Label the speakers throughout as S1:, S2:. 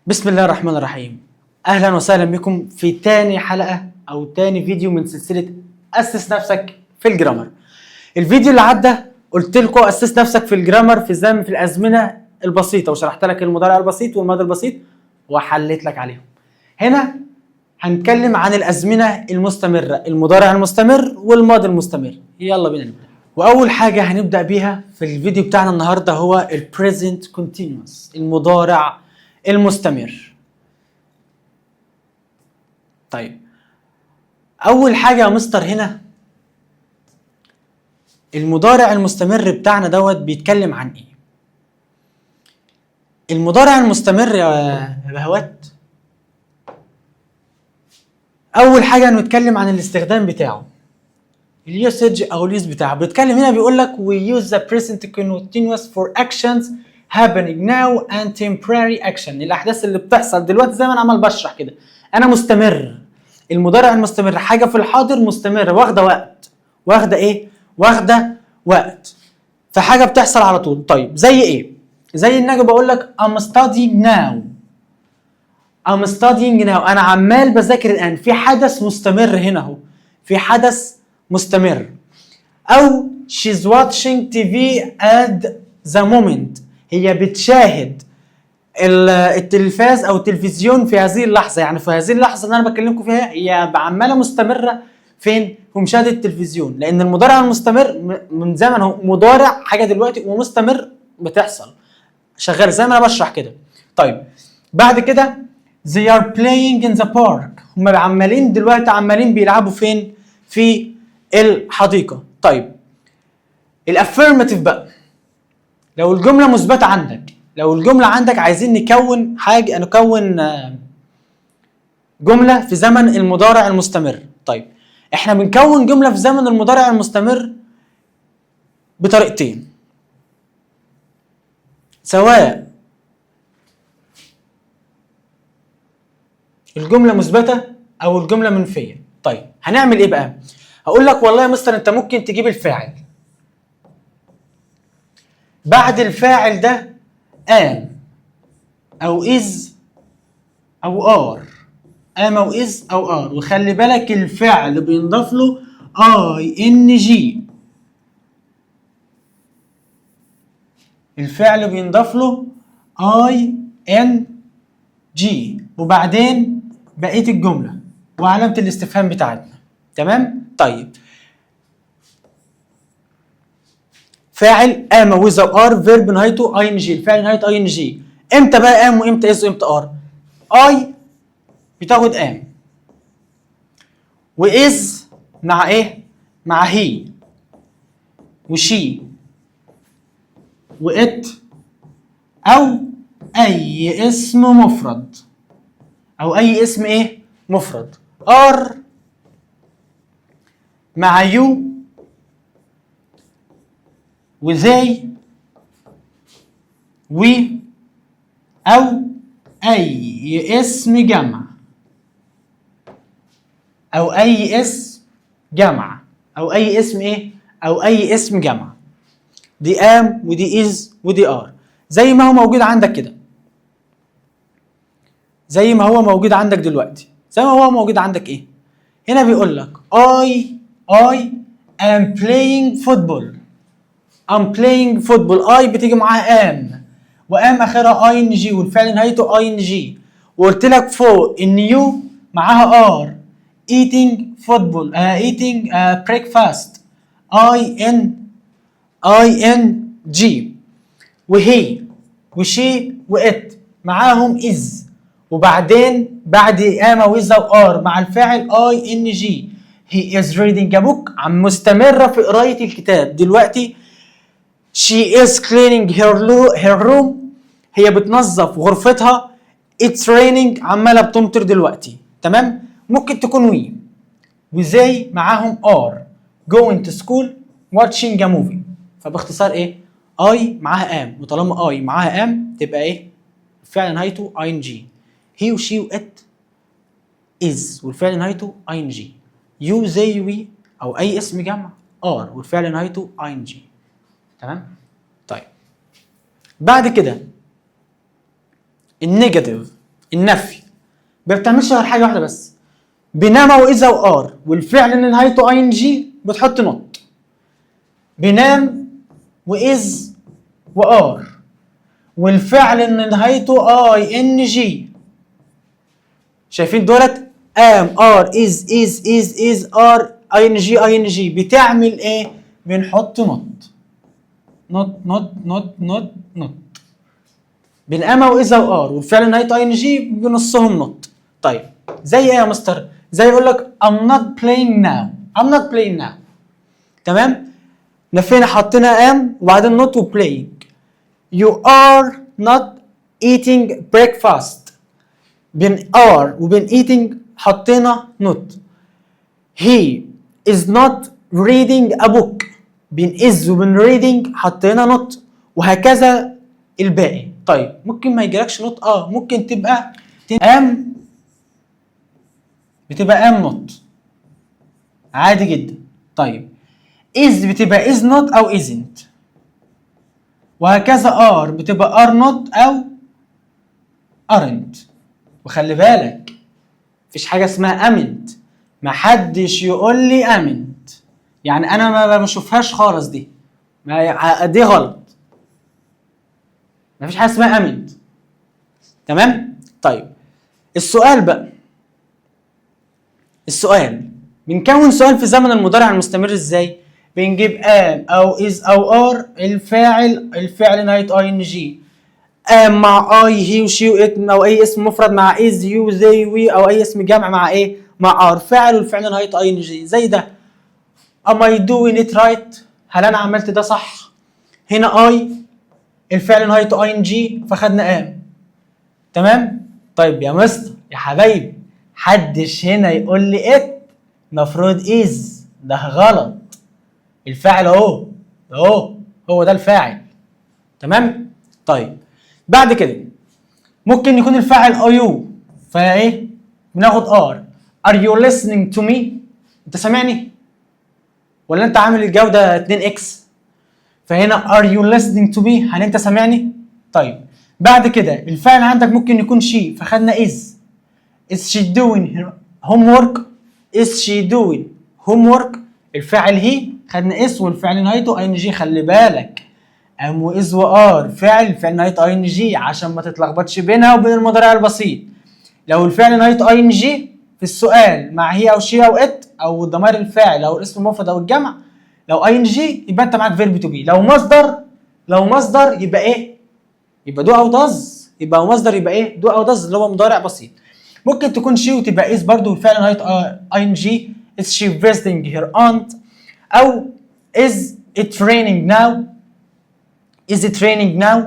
S1: بسم الله الرحمن الرحيم. اهلا وسهلا بكم في تاني حلقة او تاني فيديو من سلسلة اسس نفسك في ال grammar. الفيديو اللي عدى قلت لكم اسس نفسك في ال grammar في زمن في الازمنة البسيطة، وشرحت لك المضارع البسيط والماضي البسيط وحليت لك عليهم. هنا هنتكلم عن الازمنة المستمرة، المضارع المستمر والماضي المستمر. يلا بينا نبدا. واول حاجة هنبدا بيها في الفيديو بتاعنا النهارده هو ال present continuous، المضارع المستمر. طيب، اول حاجة يا مستر هنا المضارع المستمر بتاعنا دوت بيتكلم عن ايه؟ المضارع المستمر يا بهوات، اول حاجة نتكلم عن الاستخدام بتاعه، ال usage او ال use بتاعه. بيتكلم هنا بيقول لك we use the present continuous for actions happening now and temporary action، الاحداث اللي بتحصل دلوقتي زي ما انا عمال بشرح كده. انا مستمر، المضارع المستمر حاجة في الحاضر مستمره، واخده وقت. واخده ايه؟ واخده وقت، فحاجه بتحصل على طول. طيب، زي ايه؟ زي ان انا بقول لك I'm studying now. I'm studying now، انا عمال بذاكر الان، في حدث مستمر هنا اهو، في حدث مستمر. او she's watching TV at the moment، هي بتشاهد التلفاز او التلفزيون في هذه اللحظه. يعني في هذه اللحظة اللي انا بكلمكم فيها هي عماله مستمرة فين؟ في مشاهده التلفزيون. لان المضارع المستمر من زمن هو مضارع، حاجة دلوقتي ومستمر بتحصل، شغال زي ما انا بشرح كده. طيب، بعد كده they are playing in the park، هم عمالين دلوقتي عمالين بيلعبوا فين؟ في الحديقه. طيب، ال affirmative بقى، لو الجملة مثبتة عندك، لو الجملة عندك عايزين نكون حاجه، نكون جملة في زمن المضارع المستمر. طيب، احنا بنكون جملة في زمن المضارع المستمر بطريقتين، سواء الجملة مثبتة او الجملة منفيه. طيب، هنعمل ايه بقى؟ هقول لك والله يا مستر انت ممكن تجيب الفاعل، بعد الفاعل ده am او is او are، am او is او are، وخلي بالك الفعل بينضاف له ing، الفعل بينضاف له ing، وبعدين بقية الجملة وعلامة الاستفهام بتاعتنا. تمام؟ طيب، فاعل am او is او are، verb نهايته ing، الفعل نهايته ing. امتى بقى am وامتى is وامتى are؟ I بتاخد am، و is مع ايه؟ مع he و she و it او اي اسم مفرد، او اي اسم ايه؟ مفرد. are مع you و they we او اي اسم جمع، او اي اسم جمع، او اي اسم ايه؟ او اي اسم جمع. دي am ودي is ودي are، زي ما هو موجود عندك كده، زي ما هو موجود عندك دلوقتي، زي ما هو موجود عندك ايه؟ هنا بيقول لك I am playing football. I'm playing football، I بتيجي معاها am، و am اخرها ing والفعل نهايته ing. وقلت لك فوق ان you معاها are eating football، eating breakfast، I N I N G. و he و she و it معاهم is، وبعدين بعد am و is و are مع الفاعل ing. he is reading a book، عم مستمرة في قراية الكتاب دلوقتي. she is cleaning her room، هي بتنظف غرفتها. it's raining، عمالة بتمطر دلوقتي. تمام؟ ممكن تكون we و they معاهم are going to school، watching a movie. فباختصار ايه؟ I معاها am، وطالما I معاها am تبقى ايه؟ الفعل نهايته ing. he و she و it is والفعل نهايته ing. you، they، we او اي اسم جمع are والفعل نهايته ing. تمام؟ طيب، بعد كده ال negative النفي ما بتعملش غير حاجة واحدة بس، بين am و is و are والفعل اللي نهايته ing بتحط not. بين am و is و are والفعل اللي نهايته ing. شايفين دولت؟ am، are، is، is، is، is، are، ing، ing. بتعمل ايه؟ بنحط not، not، not، not، not، not. بين am و is و are والفعل نهايته ing بنصهم not. طيب، زي ايه يا مستر؟ زي يقول لك I'm not playing now، I'm not playing now. تمام، نفينا، حطينا am وبعدين not و playing. you are not eating breakfast، بين are وبين eating حطينا not. he is not reading a book، بين is وبين reading حطينا not، وهكذا الباقي. طيب، ممكن ما يجيلكش not؟ اه، ممكن تبقى am، بتبقى am not عادي جدا. طيب، is بتبقى is not او isn't، وهكذا. are بتبقى are not او aren't. وخلي بالك، مفيش حاجة اسمها amn't. محدش يقول لي amn't، يعني انا ما بشوفهاش خالص دي، ما دي غلط، مفيش حاجة اسمها amn't. تمام؟ طيب، السؤال بقى، السؤال، بنكون سؤال في زمن المضارع المستمر ازاي؟ بنجيب am او is او are، الفاعل، الفعل نهاية ing. am مع I، he و she و it او اي اسم مفرد مع is، you، they، we او اي اسم جمع مع ايه؟ مع are، فاعل والفعل نهاية ing. زي ده، am I doing it right؟ هل انا عملت ده صح؟ هنا I، الفعل نهايته ing، فخدنا am. تمام؟ طيب يا مستر، يا حبايبي، حدش هنا يقول لي it مفروض is، ده غلط. الفاعل اهو، اهو، هو ده الفاعل. تمام؟ طيب، بعد كده ممكن يكون الفاعل you، فايه؟ بناخد are. are you listening to me؟ انت سامعني ولا انت عامل الجودة 2 x؟ فهنا are you listening to me؟ هل انت سامعني؟ طيب، بعد كده الفاعل عندك ممكن يكون she، فخدنا is. is she doing her homework؟ is she doing homework؟ الفاعل he، خدنا is والفعل نهايته ing. خلي بالك، am و is و are، فعل، فعل نهايته ing، عشان ما تتلخبطش بينها وبين المضارع البسيط. لو الفعل نهايته ing في السؤال مع he او she او it او ضمير الفاعل او الاسم المفرد او الجمع، لو ing يبقى انت معاك verb to be. لو مصدر، لو مصدر يبقى ايه؟ يبقى do او does. يبقى مصدر يبقى ايه؟ do او does، اللي هو مضارع بسيط. ممكن تكون she وتبقى is برضو، والفعل نهايته ing. is she visiting her aunt؟ او is it raining now؟ is it raining now؟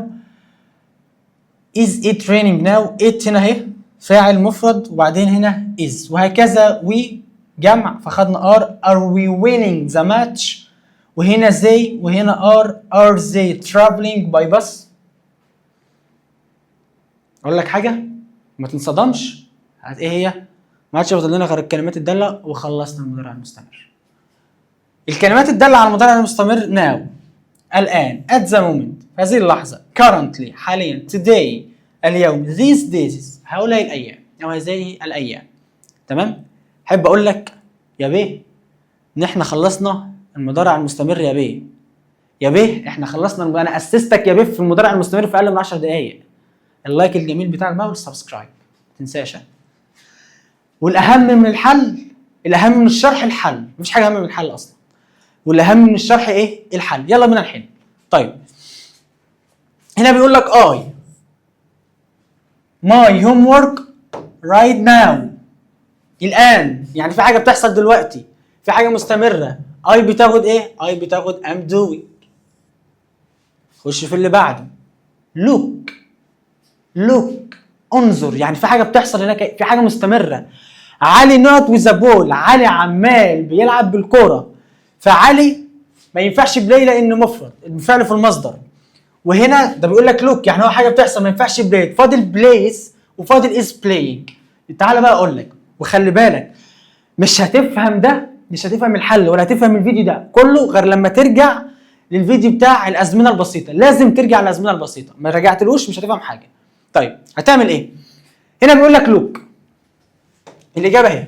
S1: is it raining now؟ it هنا اهي فاعل مفرد، وبعدين هنا is، وهكذا. we جمع فخدنا are. are we winning the match؟ وهنا they وهنا are. are they traveling by bus؟ اقول لك حاجه، ما تنصدمش. هات ايه هي؟ ما عادش فاضل لنا غير الكلمات الدالة وخلصنا المضارع المستمر. الكلمات الدالة على المضارع المستمر: now الآن، at the moment في هذه اللحظة، currently حاليا، today اليوم، these days هؤلاء الأيام أو هذه الأيام. تمام؟ أحب أقول لك يا بيه إن إحنا خلصنا المضارع المستمر. يا بيه، يا بيه، إحنا خلصنا. أنا أسستك يا بيه في المضارع المستمر في أقل من 10 دقايق. ال like الجميل بتاعك بقى وال subscribe ما تنساش. والاهم من الحل، الاهم من الشرح الحل. مفيش حاجة اهم من الحل اصلا. والاهم من الشرح ايه؟ الحل. يلا بينا نحل. طيب، هنا بيقول لك I my homework right now. الان، يعني في حاجة بتحصل دلوقتي، في حاجة مستمره. I بتاخد ايه؟ I بتاخد am doing. خش في اللي بعده. look، look انظر، يعني في حاجة بتحصل هناك، في حاجة مستمره. علي not with ball. علي عمال بيلعب بالكوره، فعلي ما ينفعش play لانه مفرد، الفعل في المصدر. وهنا ده بيقول لك look، يعني هو حاجة بتحصل، ما ينفعش played. فاضل plays وفاضل is playing. تعالى بقى اقول لك، وخلي بالك، مش هتفهم ده، مش هتفهم الحل ولا هتفهم الفيديو ده كله غير لما ترجع للفيديو بتاع الازمنة البسيطه. لازم ترجع للازمنه البسيطه، ما رجعتلوش مش هتفهم حاجه. طيب، هتعمل ايه هنا؟ هنا بيقول لك look، الاجابة اهي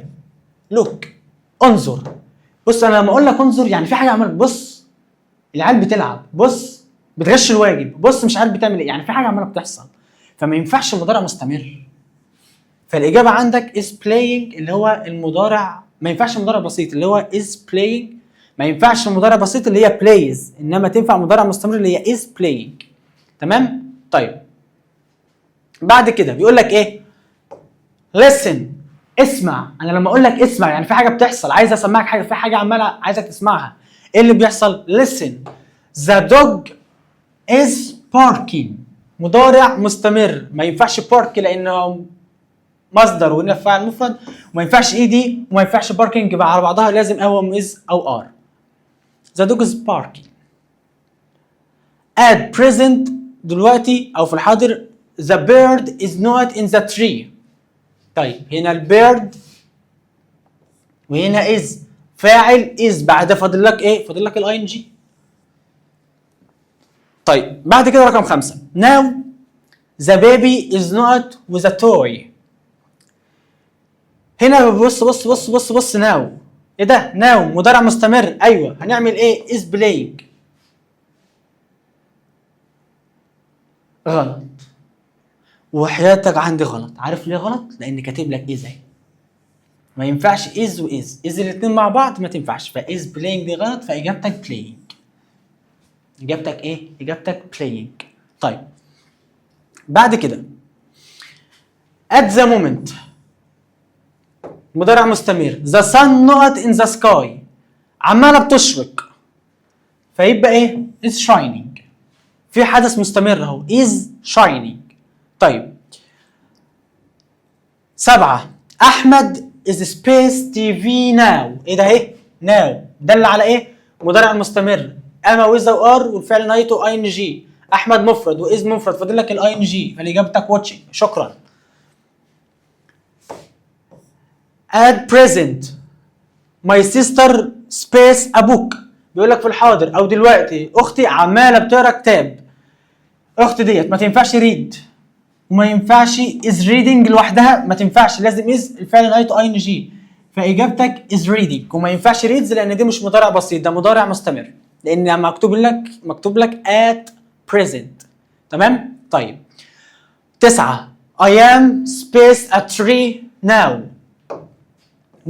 S1: look، انظر. بص، انا لما اقول لك انظر يعني في حاجة عمال، بص العيال بتلعب، بص بتغش الواجب، بص مش عارف بتعمل ايه، يعني في حاجة عماله بتحصل، فما ينفعش المضارع مستمر. فالاجابه عندك is playing اللي هو المضارع، ما ينفعش مضارع بسيط اللي هو is playing، ما ينفعش مضارع بسيط اللي هي plays، انما تنفع مضارع مستمر اللي هي is playing. تمام؟ طيب، بعد كده بيقول لك ايه؟ listen، اسمع. انا لما اقول لك اسمع يعني في حاجة بتحصل، عايز اسمعك حاجه، في حاجة عماله عايزك تسمعها. ايه اللي بيحصل؟ listen، the dog is barking، مضارع مستمر، ما ينفعش bark لانه مصدر وهنا فاعل مفرد، وما ينفعش ed، وما ينفعش barking على بعضها، لازم او is او are. the dog is barking. at present، دلوقتي او في الحاضر، the bird is not in the tree. طيب، هنا ال bird وهنا is، فاعل is، بعد فاضل لك ايه؟ فاضل لك ال ing. طيب، بعد كده رقم 5، now the baby is not with a toy. هنا بص بص بص بص بص، now، ايه ده؟ now مضارع مستمر. ايوه، هنعمل ايه؟ is playing غلط، وحياتك عندي غلط. عارف ليه غلط؟ لان كاتب لك is اهي، ما ينفعش is و is، is الاثنين مع بعض ما تنفعش، ف is playing دي غلط، فاجابتك playing. اجابتك ايه؟ اجابتك playing. طيب، بعد كده at the moment، مضارع مستمر، the sun not in the sky، عماله بتشرق، فيبقى ايه؟ is shining. في حدث مستمر اهو، is shining. طيب، 7، احمد is space TV now. ايه ده؟ ايه now؟ دل على ايه؟ مضارع مستمر، am و is و are والفعل نهايته ing. احمد مفرد و is مفرد، فاضل لك ال ing، فالاجابتك watching. شكرا. at present my sister space a book. بيقول لك في الحاضر او دلوقتي اختي عماله بتقرا كتاب. اختي ديت ما تنفعش read وما ينفعش is reading لوحدها، ما تنفعش، لازم is الفعل نهايته ing، فاجابتك is reading. وما ينفعش reads لان دي مش مضارع بسيط، ده مضارع مستمر، لان مكتوب لك at present. تمام؟ طيب، 9، I am space a tree now.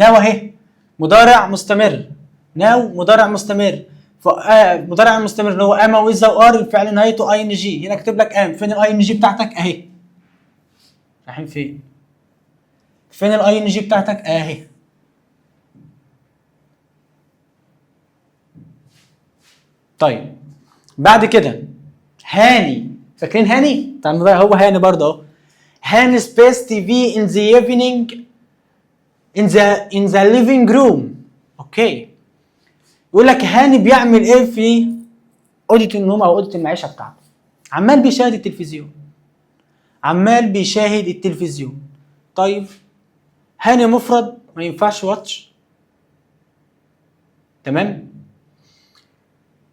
S1: now اهي مضارع مستمر، now مضارع مستمر، مضارع مستمر اللي هو am و is و are الفعل نهايته ing. هنا كاتب لك am، فين ال ing بتاعتك؟ اهي. رايحين فين؟ فين ال ing بتاعتك؟ اهي. طيب، بعد كده هاني، فاكرين هاني؟ طب بقى هو هاني برضه اهو. هاني space TV in the evening in the living room. okay، يقول لك هاني بيعمل ايه في اوضة النوم او اوضة المعيشة بتاعته؟ عمال بيشاهد التلفزيون، عمال بيشاهد التلفزيون. طيب، هاني مفرد، ما ينفعش watch. تمام؟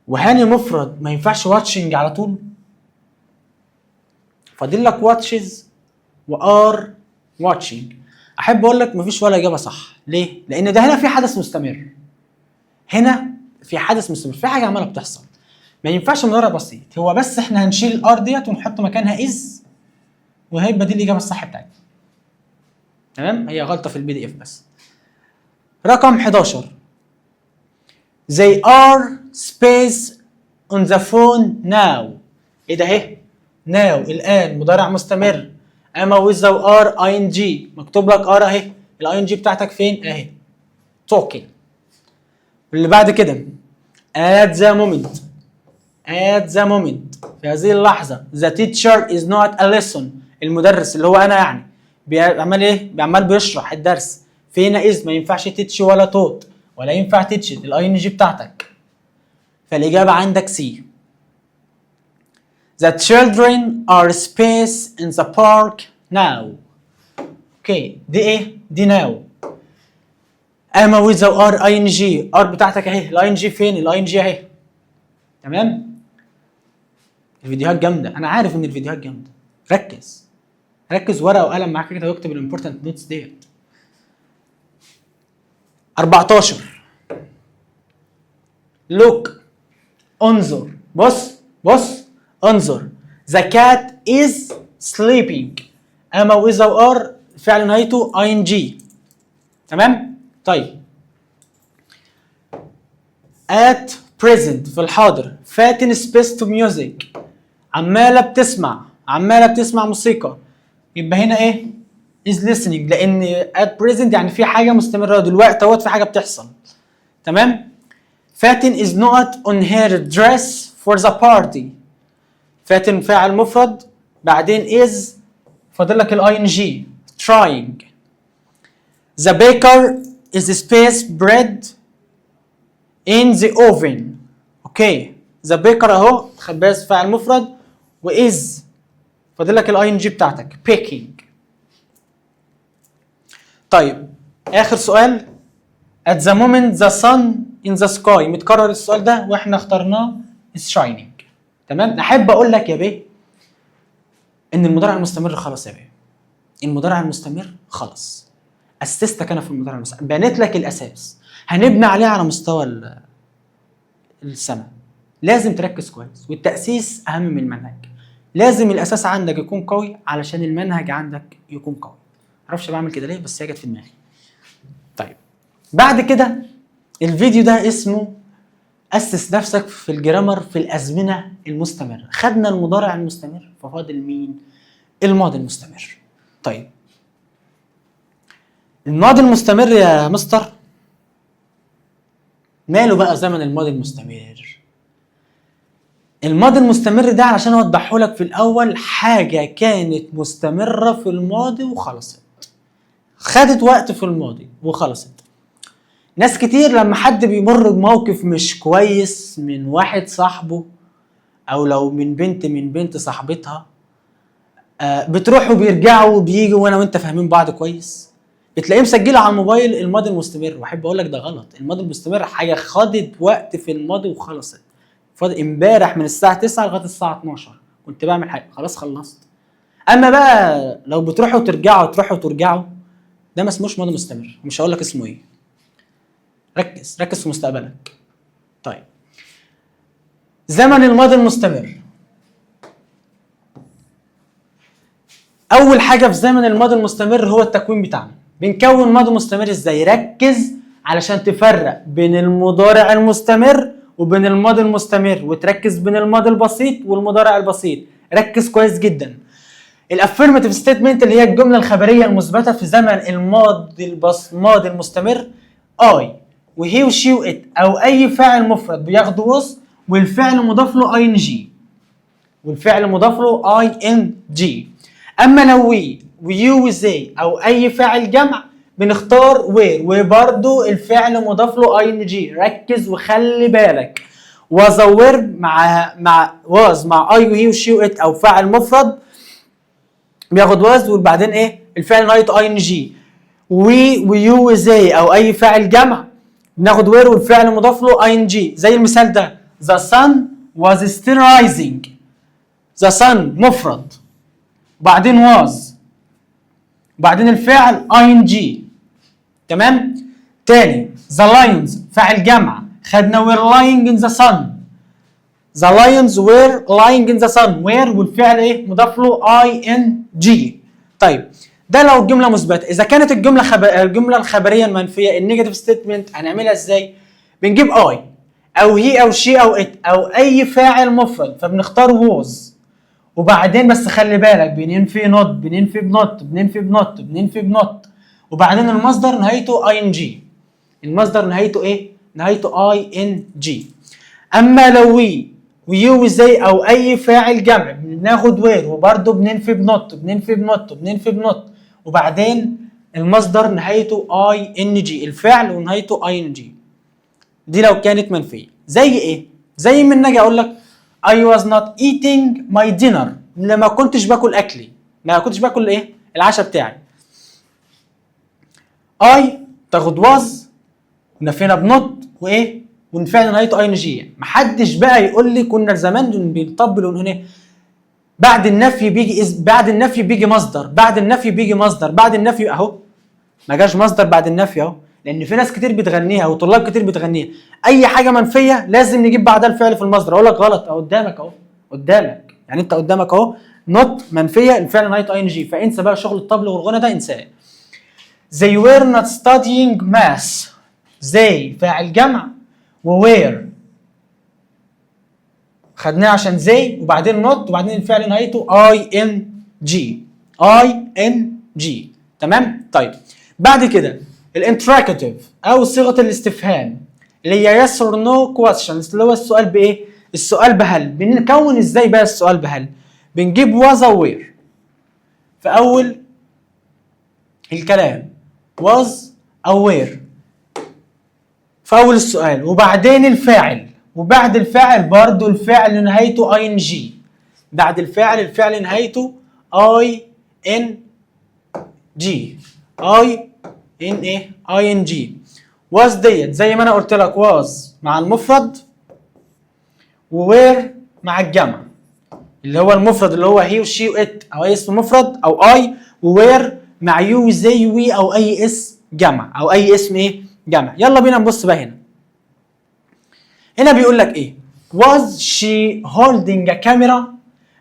S1: وهاني مفرد ما ينفعش watching على طول. فاضل لك watches و are watching. احب اقول لك مفيش ولا اجابه صح. ليه؟ لان ده هنا في حدث مستمر، هنا في حدث مستمر، في حاجة عماله بتحصل، ما ينفعش مضارع بسيط. هو بس احنا هنشيل ال are ديت ونحط مكانها is، وهيبقى دي الاجابة الصح بتاعتنا. تمام؟ هي غلطه في ال PDF بس. رقم 11، they are space on the phone now. ايه ده؟ اهي now، الان، مضارع مستمر، am و is و are ing، مكتوب لك are اهي، ال ing بتاعتك فين؟ اهي، talking. اللي بعد كده at the moment، at the moment، في هذه اللحظة، the teacher is not a lesson. المدرس اللي هو انا يعني بيعمل ايه؟ بيعمل بيشرح الدرس. فين is؟ ما ينفعش teach ولا taught ولا ينفع teached، ال ing بتاعتك، فالاجابه عندك C. The children are space in the park now. okay، دي ايه؟ دي now. am و is و are ing، are بتاعتك اهي، ال ing فين؟ ال ing اهي. تمام؟ الفيديوهات جامده، انا عارف ان الفيديوهات جامده. ركز ركز، ورقة وقلم معاك كده واكتب ال important notes ديت. 14، look، انظر، بص بص، انظر. the cat is sleeping، am و is و are، فعل نهايته ing. تمام؟ طيب، at present، في الحاضر، فاتن space to music، عماله بتسمع، عماله بتسمع موسيقى، يبقى هنا ايه؟ is listening، لان at present يعني في حاجة مستمره، دلوقتي اهوت في حاجة بتحصل. تمام؟ فاتن is not on her dress for the party. فاتن فاعل مفرد، بعدين is، فاضل لك ال ing، trying. the baker is space bread in the oven. okay، the baker اهو خباز، فاعل مفرد و is، فاضل لك ال ing بتاعتك، baking. طيب، اخر سؤال، at the moment the sun in the sky، متكرر السؤال ده واحنا اخترناه is shining. تمام؟ احب اقول لك يا بيه ان المضارع المستمر خلاص يا بيه، المضارع المستمر خلاص. اسستك انا في المضارع المستمر، بنيت لك الاساس، هنبني عليه على مستوى السنه. لازم تركز كويس، والتاسيس اهم من المنهج. لازم الاساس عندك يكون قوي علشان المنهج عندك يكون قوي. معرفش بعمل كده ليه، بس هي جت في دماغي. طيب، بعد كده الفيديو ده اسمه اسس نفسك في ال grammar في الازمنة المستمره. خدنا المضارع المستمر، ففاضل مين؟ الماضي المستمر. طيب، الماضي المستمر يا مستر ماله بقى زمن الماضي المستمر؟ الماضي المستمر ده، علشان اوضحه لك في الاول، حاجة كانت مستمرة في الماضي وخلصت، خدت وقت في الماضي وخلصت. ناس كتير لما حد بيمر بموقف مش كويس من واحد صاحبه، او لو من بنت من بنت صاحبتها، بتروحوا وبيرجعوا وبييجوا، وانا وانت فاهمين بعض كويس، بتلاقيه مسجله على الموبايل الماضي المستمر. واحب اقول لك ده غلط. الماضي المستمر حاجة خدت وقت في الماضي وخلصت. فاضل امبارح من الساعة 9 لغاية الساعة 12 كنت بعمل حاجه، خلاص خلصت. اما بقى لو بتروحوا وترجعوا، تروحوا وترجعوا، ده ما اسموش ماضي مستمر، مش هقول لك اسمه ايه. ركز، ركز في مستقبلك. طيب، زمن الماضي المستمر، اول حاجة في زمن الماضي المستمر هو التكوين بتاعنا. بنكون ماضي مستمر ازاي؟ ركز علشان تفرق بين المضارع المستمر وبين الماضي المستمر، وتركز بين الماضي البسيط والمضارع البسيط. ركز كويس جدا. ال affirmative statement اللي هي الجملة الخبرية المثبتة في زمن الماضي المستمر، I و he و she و it او اي فاعل مفرد بياخدوا was، والفعل مضاف له ing، والفعل مضاف له ing. اما لو we و you و they او اي فاعل جمع بنختار were، وبرده الفعل مضاف له ing. ركز وخلي بالك، was were مع was مع I و he و she و it او فاعل مفرد بياخد was، وبعدين ايه؟ الفعل نهايته ing. we و you و they او اي فاعل جمع بناخد were والفعل مضاف له ing، زي المثال ده: the sun was still rising. the sun مفرد، بعدين was، بعدين الفعل ing. تمام؟ تاني، the lions فاعل جمع، خدنا were lying in the sun. the lions were lying in the sun، were والفعل ايه؟ مضاف له ing. طيب، ده لو الجملة مثبته. اذا كانت الجملة الخبرية المنفيه، ال negative statement، هنعملها ازاي؟ بنجيب I او he او she او it او اي فاعل مفرد، فبنختار was، وبعدين بس خلي بالك بننفي not، بننفي ب not، بننفي ب not، بننفي ب not، وبعدين المصدر نهايته ing. المصدر نهايته ايه؟ نهايته ing. اما لو we و you و they او اي فاعل جمع بناخد were، وبرده بننفي ب not، بننفي ب not، بننفي ب not، وبعدين المصدر نهايته ing، الفعل ونهايته ing. دي لو كانت منفيه. زي ايه؟ زي من اجي اقول لك I was not eating my dinner، لما كنتش باكل اكلي، ما كنتش باكل ايه؟ العشاء بتاعي. I تاخد was، نفينا ب not وايه؟ والفعل نهايته ing. محدش بقى يقول لي كنا زمان بنطبل ونقول ايه؟ بعد النفي بيجي بعد النفي بيجي مصدر، بعد النفي بيجي مصدر، بعد النفي اهو. ما جاش مصدر بعد النفي اهو، لان في ناس كتير بتغنيها وطلاب كتير بتغنيها، اي حاجة منفية لازم نجيب بعدها الفعل في المصدر. اقول لك غلط، اهو قدامك، اهو قدامك، يعني انت قدامك اهو، not منفيه، الفعل نهايته ing، فانسى بقى شغل الطبل والغنى ده، انساه. They were not studying math. they فاعل جمع و were خدناه عشان they، وبعدين not، وبعدين الفعل نهايته ing، ing. تمام؟ طيب، بعد كده ال interrogative او صيغة الاستفهام اللي هي yes or no questions، اللي هو السؤال بايه؟ السؤال بهل. بنكون ازاي بقى السؤال بهل؟ بنجيب was او were في اول الكلام، was او were في اول السؤال، وبعدين الفاعل، وبعد الفاعل برضو الفعل نهايته ing. بعد الفاعل الفعل نهايته ing، i n ايه؟ ing. was ديت زي ما انا قلت لك، was مع المفرد و were مع الجمع، اللي هو المفرد اللي هو he و she و it او اي اسم مفرد او I، و were مع you، they، we او اي اسم جمع، او اي اسم ايه؟ جمع. يلا بينا نبص بقى هنا. هنا بيقول لك ايه؟ was she holding a camera؟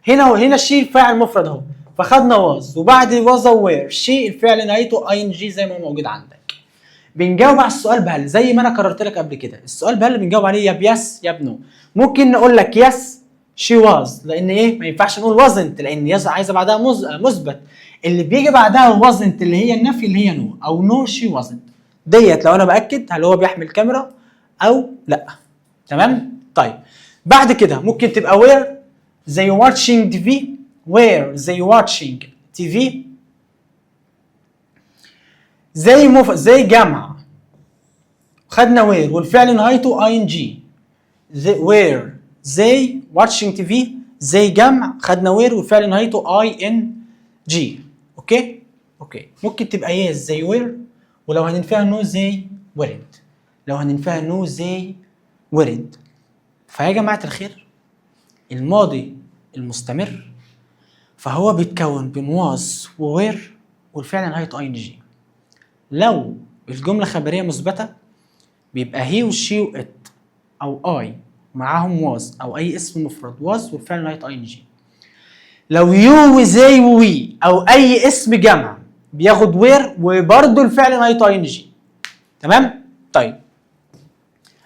S1: هنا وهنا she فاعل مفرد اهو، فخدنا was، وبعد was او were she الفعل نهايته ing زي ما هو موجود عندك. بنجاوب على السؤال بهل زي ما انا كررت لك قبل كده، السؤال بهل بنجاوب عليه يا ب yes يا ب no. ممكن نقول لك yes she was، لان ايه؟ ما ينفعش نقول wasn't، لان yes عايزه بعدها مثبت. اللي بيجي بعدها wasn't اللي هي النفي اللي هي no، او no she wasn't ديت لو انا باكد هل هو بيحمل كاميرا او لا. تمام؟ طيب، بعد كده ممكن تبقى were they watching TV؟ were they watching TV؟ they جمع، خدنا were والفعل نهايته ing. were they watching TV؟ they جمع، خدنا were والفعل نهايته ing. okay. ممكن تبقى yes they were، ولو هننفيها no they weren't، لو هننفيها no they weren't. فيا جماعة الخير، الماضي المستمر فهو بيتكون بين was و were والفعل نهايته ing. لو الجملة خبرية مثبتة بيبقى he و she و it او I معاهم was او اي اسم مفرد was والفعل نهايته ing. لو you و they و we او اي اسم جمع بياخد were وبرده الفعل نهايته ing. تمام؟ طيب،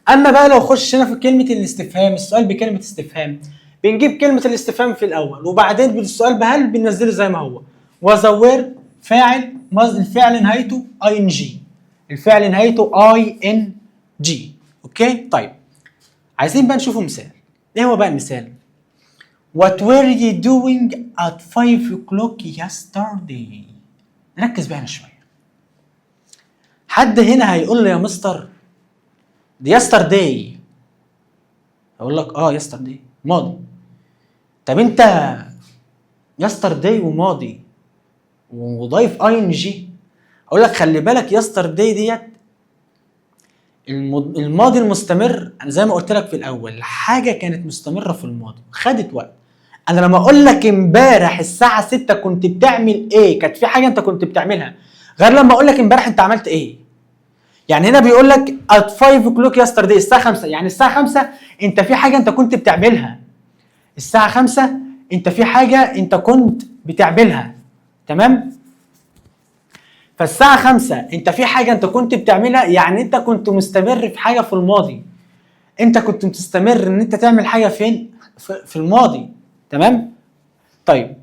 S1: اما بقى لو خشنا في كلمة الاستفهام، السؤال بكلمه استفهام، بنجيب كلمة الاستفهام في الاول، وبعدين بالسؤال بهل بننزله زي ما هو، was were فاعل الفعل نهايته ing، الفعل نهايته ing. okay؟ طيب، عايزين بقى نشوفوا مثال. ايه هو بقى المثال؟ What were you doing at 5 o'clock yesterday؟ نركز بقى هنا شوية. حد هنا هيقول لي يا مستر دي yesterday، اقول لك اه yesterday ماضي. طب انت yesterday وماضي وضايف ing؟ اقول لك خلي بالك، yesterday ديت الماضي المستمر. انا زي ما قلت لك في الاول، حاجة كانت مستمرة في الماضي خدت وقت. انا لما اقول لك امبارح الساعة 6 كنت بتعمل ايه، كانت في حاجة انت كنت بتعملها، غير لما اقول لك امبارح انت عملت ايه. يعني هنا بيقول لك at 5 o'clock yesterday، الساعة 5، يعني الساعة 5 انت في حاجة انت كنت بتعملها. الساعة 5 انت في حاجة انت كنت بتعملها. تمام؟ فالساعة 5 انت في حاجة انت كنت بتعملها، يعني انت كنت مستمر في حاجة في الماضي. انت كنت مستمر ان انت تعمل حاجة فين؟ في الماضي. تمام؟ طيب،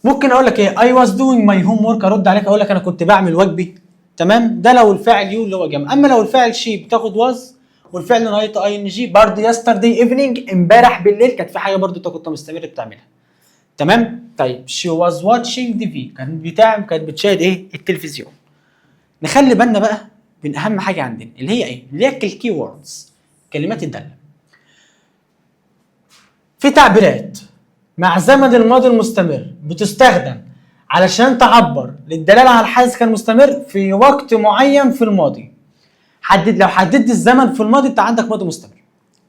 S1: ممكن اقول لك ايه؟ I was doing my homework. ارد عليك اقول لك انا كنت بعمل واجبي. تمام؟ ده لو الفاعل you اللي هو جمع. اما لو الفاعل she بتاخد was والفعل نهايته ing. برضه yesterday evening، امبارح بالليل، كانت في حاجة برضه انت كنت مستمر بتعملها. تمام؟ طيب، she was watching TV، كانت بتشاهد ايه؟ التلفزيون. نخلي بالنا بقى من اهم حاجة عندنا اللي هي ايه؟ اللي هي ال key words، كلمات الداله. في تعبيرات مع زمن الماضي المستمر بتستخدم علشان تعبر للدلالة على الحدث كان مستمر في وقت معين في الماضي. حدد، لو حددت الزمن في الماضي انت عندك ماضي مستمر.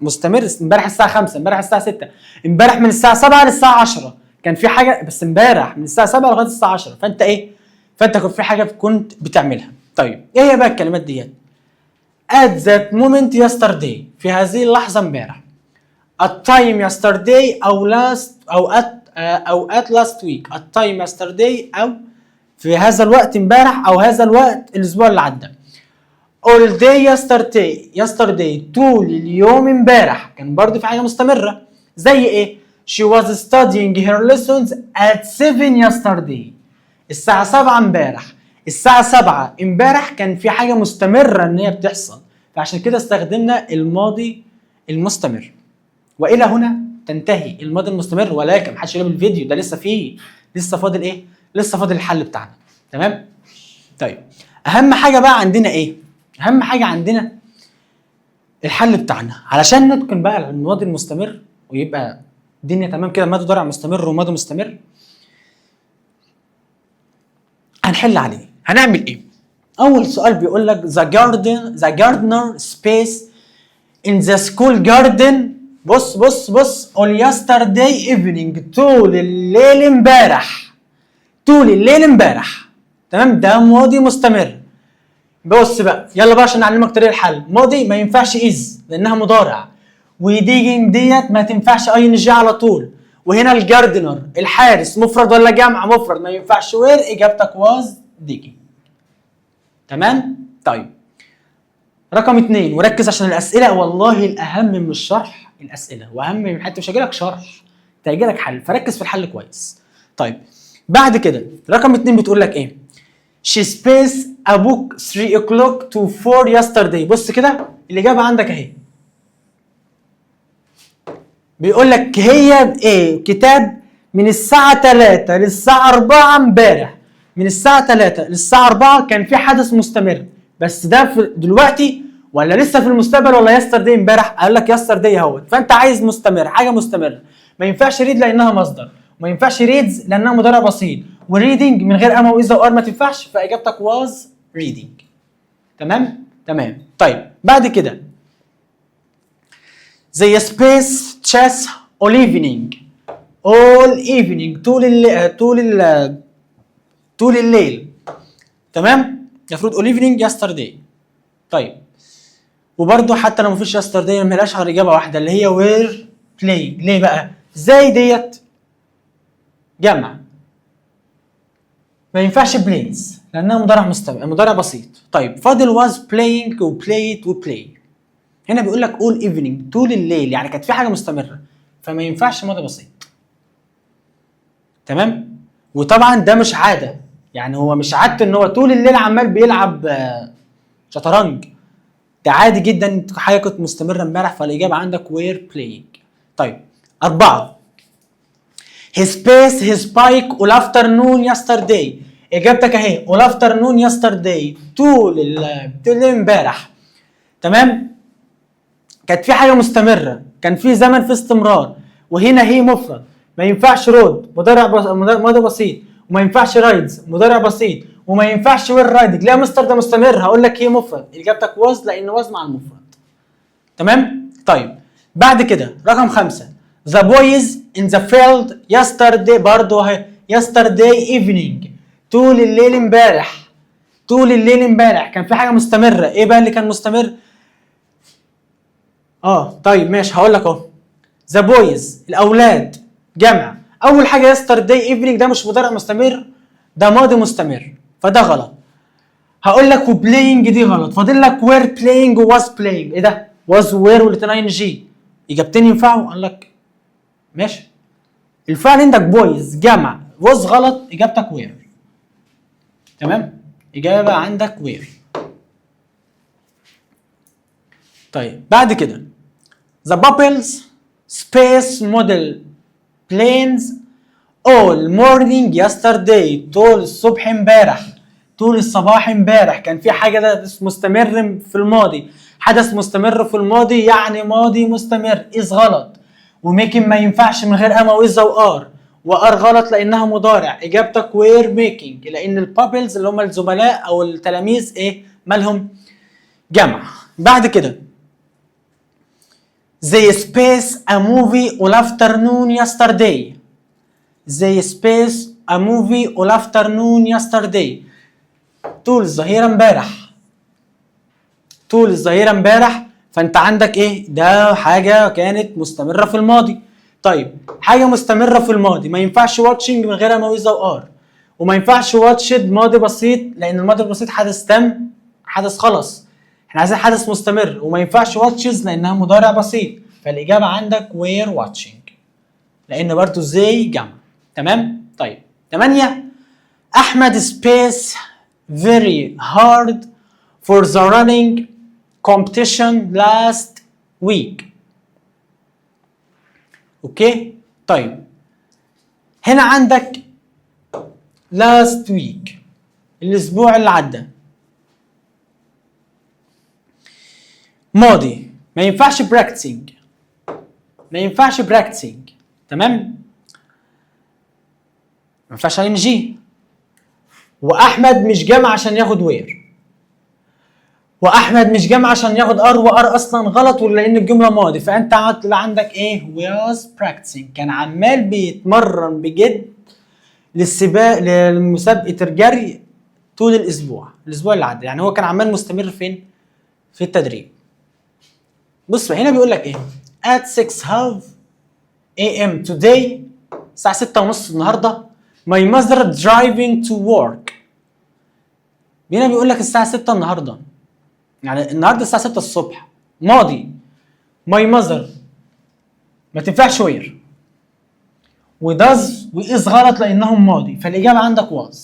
S1: مستمر، امبارح الساعة 5، امبارح الساعة 6، امبارح من الساعة 7 للساعة 10 كان في حاجه، بس امبارح من الساعة 7 لغاية الساعة 10، فانت ايه؟ فانت كنت في حاجة كنت بتعملها. طيب، ايه هي بقى الكلمات ديت؟ at that moment yesterday، في هذه اللحظة امبارح، at time yesterday او last او at last week. at time yesterday او في هذا الوقت امبارح او هذا الوقت الاسبوع اللي عدى. all day yesterday، yesterday طول اليوم امبارح كان برضو في حاجة مستمره. زي ايه؟ she was studying her lessons at 7 yesterday، الساعة 7 امبارح. الساعة 7 امبارح كان في حاجة مستمرة ان هي بتحصل، فعشان كده استخدمنا الماضي المستمر. والى هنا تنتهي الماضي المستمر، ولكن محدش يقلب الفيديو ده، لسه فيه، لسه فاضل ايه؟ لسه فاضل الحل بتاعنا، تمام؟ طيب، اهم حاجة بقى عندنا ايه؟ اهم حاجة عندنا الحل بتاعنا علشان نتقن بقى الماضي المستمر ويبقى الدنيا تمام كده، ماضي مضارع مستمر وماضي مستمر. هنحل عليه، هنعمل ايه؟ اول سؤال بيقول لك the garden the gardener space in the school garden. بص بص بص، all yesterday evening، طول الليل امبارح، طول الليل امبارح، تمام؟ ده ماضي مستمر. بص بقى، يلا بقى عشان نعلمك طريقه الحل. ماضي ما ينفعش is لانها مضارع، و digging ديت ما تنفعش ing على طول، وهنا ال gardener الحارس مفرد ولا جمع؟ مفرد، ما ينفعش were، اجابتك was digging، تمام؟ طيب، رقم اتنين، وركز عشان الاسئلة والله الاهم من الشرح الاسئله، واهم من حتى مش هيجيلك شرح، انت هيجيلك حل، فركز في الحل كويس. طيب، بعد كده رقم اتنين بتقول لك ايه؟ she space a book 3 o'clock to 4 yesterday. بص كده، الاجابة عندك اهي. بيقول لك هي ايه؟ كتاب من الساعة 3 للساعة 4 امبارح. من الساعة 3 للساعة 4 كان في حدث مستمر، بس ده في دلوقتي ولا لسه في المستقبل ولا yesterday امبارح؟ قال لك yesterday اهوت. فانت عايز مستمر، حاجة مستمرة. ما ينفعش read لانها مصدر، وما ينفعش reads لانها مضارع بسيط، و reading من غير am و is و are ما تنفعش، فاجابتك was reading، تمام؟ تمام. طيب، بعد كده they space chess all evening. all evening، طول الليل، تمام؟ المفروض all evening yesterday. طيب، وبرده حتى لو مفيش yesterday ما لهاش غير اجابه واحدة اللي هي were playing. ليه بقى؟ they ديت جمع، ما ينفعش plays لانها مضارع مستمر، مضارع بسيط. طيب، فاضل was playing و played و play. هنا بيقول لك all evening، طول الليل، يعني كانت في حاجة مستمره، فما ينفعش ماضي بسيط، تمام؟ وطبعا ده مش عاده، يعني هو مش عادته ان هو طول الليل عمال بيلعب شطرنج. ده عادي جدا، حاجة كانت مستمرة امبارح، فالاجابه عندك were playing. طيب، أربعة، he space his bike all afternoon yesterday. اجابتك اهي، all afternoon yesterday، طول الليل امبارح، تمام؟ كانت في حاجة مستمره، كان في زمن في استمرار، وهنا he مفرد، ما ينفعش rode ماضي بسيط، وما ينفعش rides مضارع بسيط، وما ينفعش were riding. لا يا مستر، ده مستمر. هقول لك he مفرد، اجابتك was لان was مع المفرد، تمام؟ طيب، بعد كده رقم 5، The boys in the field yesterday، برضه اهي yesterday evening، طول الليل امبارح. طول الليل امبارح كان في حاجة مستمره. ايه بقى اللي كان مستمر؟ طيب ماشي، هقول لك اهو. the boys الاولاد جمع. اول حاجة yesterday evening ده مش مضارع مستمر، ده ماضي مستمر، فده غلط. هقول لك و playing دي غلط. فاضل لك were playing و was playing. ايه ده؟ was were والاثنين ing، اجابتين ينفعوا. قال لك ماشي، الفعل عندك boys جمع، was غلط، اجابتك were، تمام؟ اجابه عندك were. طيب، بعد كده The pupils space model planes all morning yesterday. طول الصبح امبارح، طول الصباح امبارح كان في حاجة ده مستمر في الماضي. حدث مستمر في الماضي يعني ماضي مستمر. is غلط، و making ما ينفعش من غير am و is و are، و are غلط لانها مضارع. اجابتك were making لان ال pupils اللي هم الزملاء او التلاميذ ايه مالهم؟ جمع. بعد كده They space a movie all afternoon yesterday. They space a movie all afternoon yesterday. طول الظهيرة امبارح، طول الظهيرة امبارح. فانت عندك ايه؟ ده حاجة كانت مستمرة في الماضي. طيب، حاجة مستمرة في الماضي ما ينفعش watching من غير am و is و are، وما ينفعش watched ماضي بسيط، لان الماضي البسيط حدث تم، حدث خلص، احنا عايزين حدث مستمر. وما ينفعش watches لانها مضارع بسيط. فالاجابة عندك were watching، لان برضو they جمع. تمام؟ طيب، 8، احمد space very hard for the running competition last week. okay، طيب، هنا عندك last week الاسبوع اللي عدى، ماضي، ما ينفعش practicing، ما ينفعش practicing. تمام؟ ما ينفعش ing، واحمد مش جمع عشان ياخد were، واحمد مش جمع عشان ياخد are، و are اصلا غلط ولان الجملة ماضي. فانت طلع عندك ايه؟ was practicing. كان عمال بيتمرن بجد للسباق، لمسابقه الجري طول الاسبوع، الاسبوع اللي عدى. يعني هو كان عمال مستمر فين؟ في التدريب. بص، هنا بيقول لك ايه؟ at 6 half am today، الساعة 6:30 النهارده، my mother driving to work. هنا بيقول لك الساعة 6 النهارده، يعني النهارده الساعة 6 الصبح، ماضي. my mother ما تنفعش were، و does و is غلط لانهم ماضي. فالاجابه عندك was.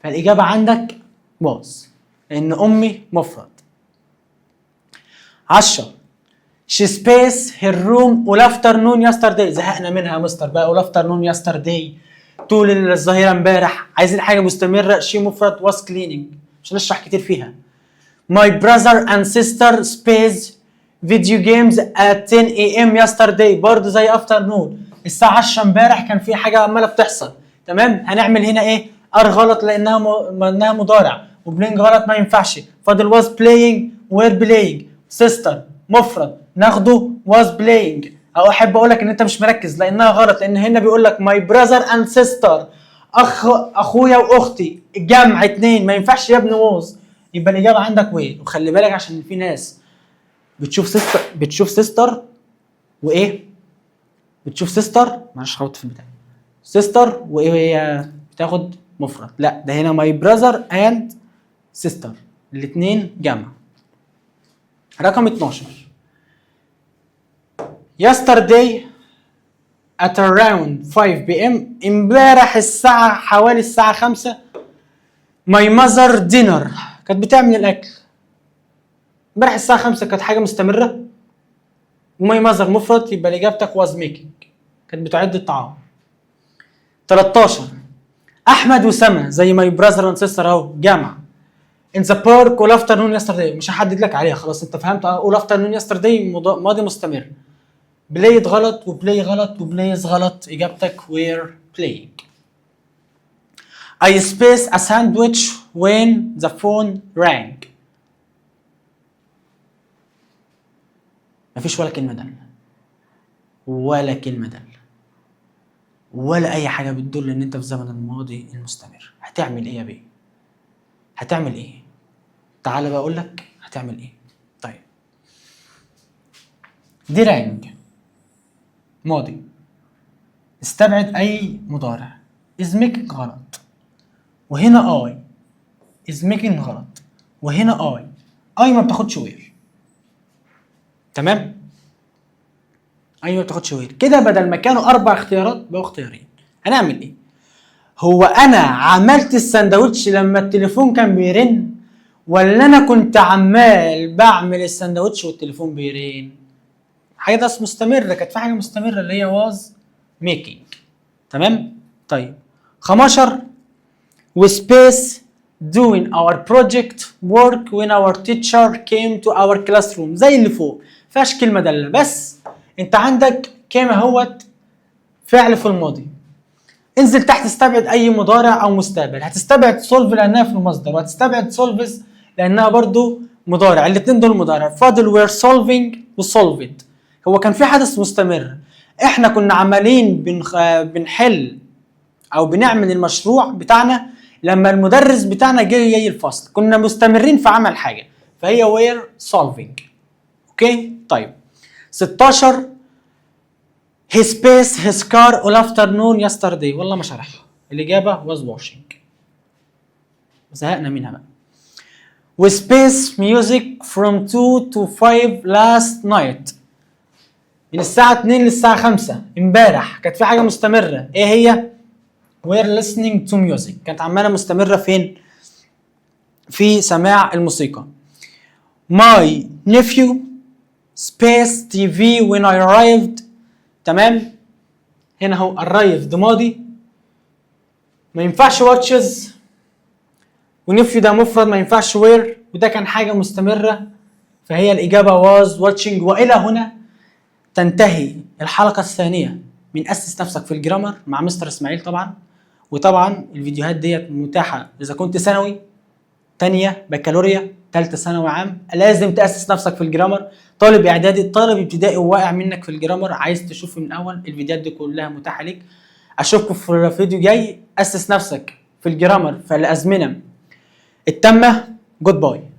S1: فالاجابه عندك was لان امي مفرد. 10، she space her room all afternoon yesterday. زهقنا منها يا مستر بقى، all afternoon yesterday، طول الظهيرة امبارح، عايزين حاجة مستمره. she مفرد، was cleaning، مش هنشرح كتير فيها. My brother and sister space video games at 10 a.m. yesterday. برضه زي afternoon، الساعة 10 امبارح كان في حاجة عمالة بتحصل. تمام؟ هنعمل هنا ايه؟ are غلط لانها مضارع، و playing غلط ما ينفعش. فاضل was playing، were playing. sister مفرد، ناخده was playing. او احب اقول لك ان انت مش مركز لانها غلط، لان هنا بيقول لك my brother and sister، اخ، اخويا واختي، جمع اتنين، ما ينفعش يا ابني was. يبقى الاجابة عندك were. وخلي بالك عشان في ناس بتشوف sister، بتشوف sister وايه؟ بتشوف sister، معلش خبطت في البتاع، sister وايه؟ هي بتاخد مفرد. لا، ده هنا my brother and sister، الاثنين جمع. رقم 12، yesterday at around 5 p.m. امبارح الساعة حوالي الساعة 5، my mother dinner، كانت بتعمل الأكل. امبارح الساعة 5 كانت حاجة مستمرة، و my mother مفرد، يبقى إجابتك was making، كانت بتعد الطعام. 13، أحمد وسما زي my brother and sister أهو، جمع، in the park all afternoon yesterday. مش هحدد لك عليها، خلاص انت فهمت. all afternoon yesterday ماضي مستمر. played غلط، و play غلط، و plays غلط. اجابتك were playing. I space a sandwich when the phone rang. مفيش ولا كلمة دالة، ولا كلمة دالة، ولا أي حاجة بتدل إن أنت في زمن الماضي المستمر. هتعمل إيه يا بيه؟ هتعمل إيه؟ تعالى بقى أقول لك هتعمل إيه. طيب، دي rang ماضي، استبعد أي مضارع. is making غلط، وهنا I is making غلط، وهنا I، I ما بتاخدش were. تمام؟ I ما بتاخدش were. كده بدل ما كانوا اربع اختيارات بقوا اختيارين. هنعمل ايه؟ هو انا عملت السندوتش لما التليفون كان بيرن، ولا انا كنت عمال بعمل السندوتش والتليفون بيرن؟ حاجة ده مستمره، كانت في حاجة مستمرة اللي هي was making. تمام؟ طيب، 15، we space doing our project work when our teacher came to our classroom. زي اللي فوق، فيهاش كلمة داله، بس انت عندك came اهوت فعل في الماضي. انزل تحت، استبعد اي مضارع او مستقبل. هتستبعد solve لانها في المصدر، وهتستبعد solves لانها برضو مضارع، الاثنين دول مضارع. فاضل were solving و solved. هو كان في حدث مستمر، احنا كنا عمالين بنحل او بنعمل المشروع بتاعنا لما المدرس بتاعنا جه جاي الفصل، كنا مستمرين في عمل حاجه، فهي were solving. okay، طيب، 16: he space his car all afternoon yesterday. والله ما شرحها، الإجابة was washing. زهقنا منها بقى. We space music from 2 to 5 last night. من الساعة 2 للساعة 5 امبارح كانت في حاجة مستمرة، ايه هي؟ were listening to music. كانت عمالة مستمرة فين؟ في سماع الموسيقى. My nephew space TV when I arrived. تمام، هنا هو arrived ماضي، ما ينفعش watches، و nephew ده مفرد، ما ينفعش were، وده كان حاجة مستمرة، فهي الإجابة was watching. وإلى هنا تنتهي الحلقة الثانية من أسس نفسك في ال grammar مع مستر إسماعيل طبعا. وطبعا الفيديوهات ديت متاحة إذا كنت ثانوي، تانية بكالوريا، تالتة ثانوي عام، لازم تأسس نفسك في ال grammar. طالب إعدادي، طالب ابتدائي وواقع منك في ال grammar، عايز تشوف من الأول، الفيديوهات دي كلها متاحة ليك. أشوفكم في فيديو جاي. أسس نفسك في ال grammar في الأزمنة التامة. goodbye.